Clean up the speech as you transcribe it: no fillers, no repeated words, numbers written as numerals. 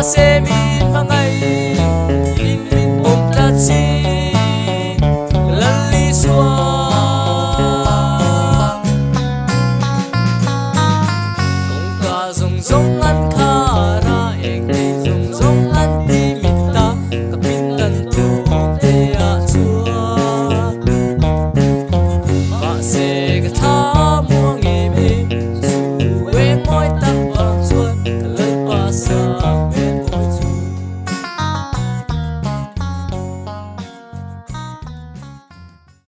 Mahse min hmangaih in min pawm tlat si Lal Isua. Kawngka zawng zawng an khar a, eng thei zawng zawng an ti mit ta, ka pin dan tawk te ah chuan. Mahse ka thla muang em em, chu eng mawi tak vang chuan ka Lalpa sak hmel.